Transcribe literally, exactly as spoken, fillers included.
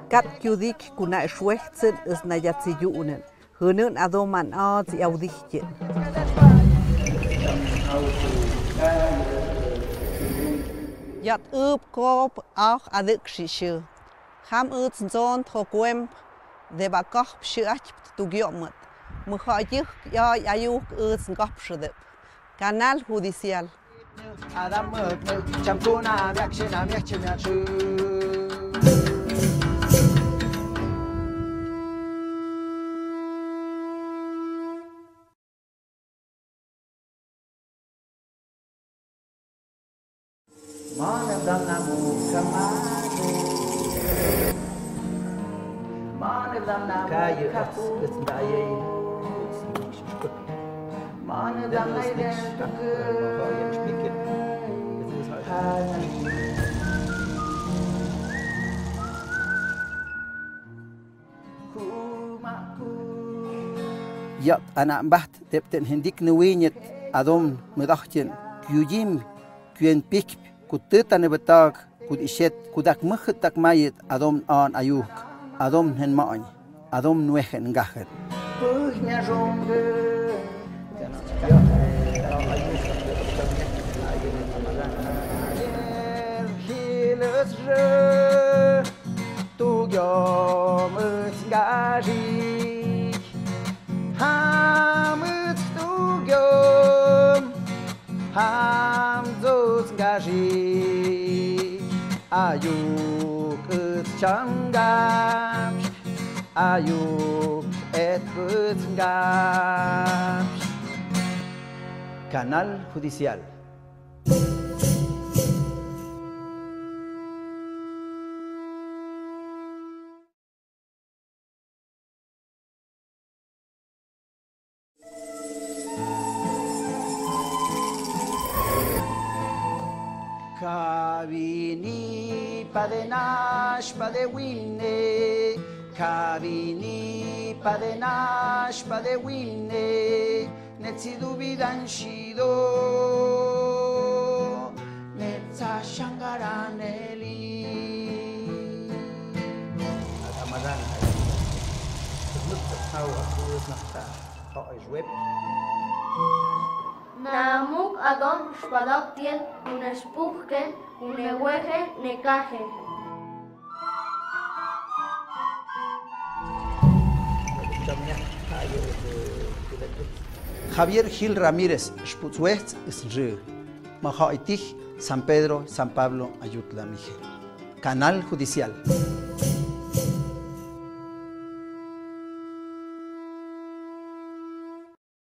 Kat kiudik kuna swehsen is na yatsi yunen. Hünün adoman ats yaudihye. Yat üb kop ah adik shishu. Ham üts nzon thokuem deba kop shiach tugiomut. Muha yik ya ayuk üts ngop shudep. Canal Judicial. Yat ana mbaht dep ten hendik nuwinyet adom medahjen kuyim kuyen pik kuteta nebetag kut ishet kudak mehet tak mayet adom an ayuk adom hen maany adom nuehen ngahen. Tugiom uts ngarik, ham uts tugiom, ham uts ngarik, ayuk uts changap, ayuk et uts ngap. Canal Judicial. Kawini padenash padewine, kawini padenash padewine. Netsi dubidan shido, netsa shangaran eli. Adamadan. Namuk adom shpadok tien, une shpuhken, une wehen, ne kahen. Javier Gil Ramírez, Sputzwehtz, Sri, Mahaitij, San Pedro, San Pablo, Ayutla, Mije. Canal Judicial.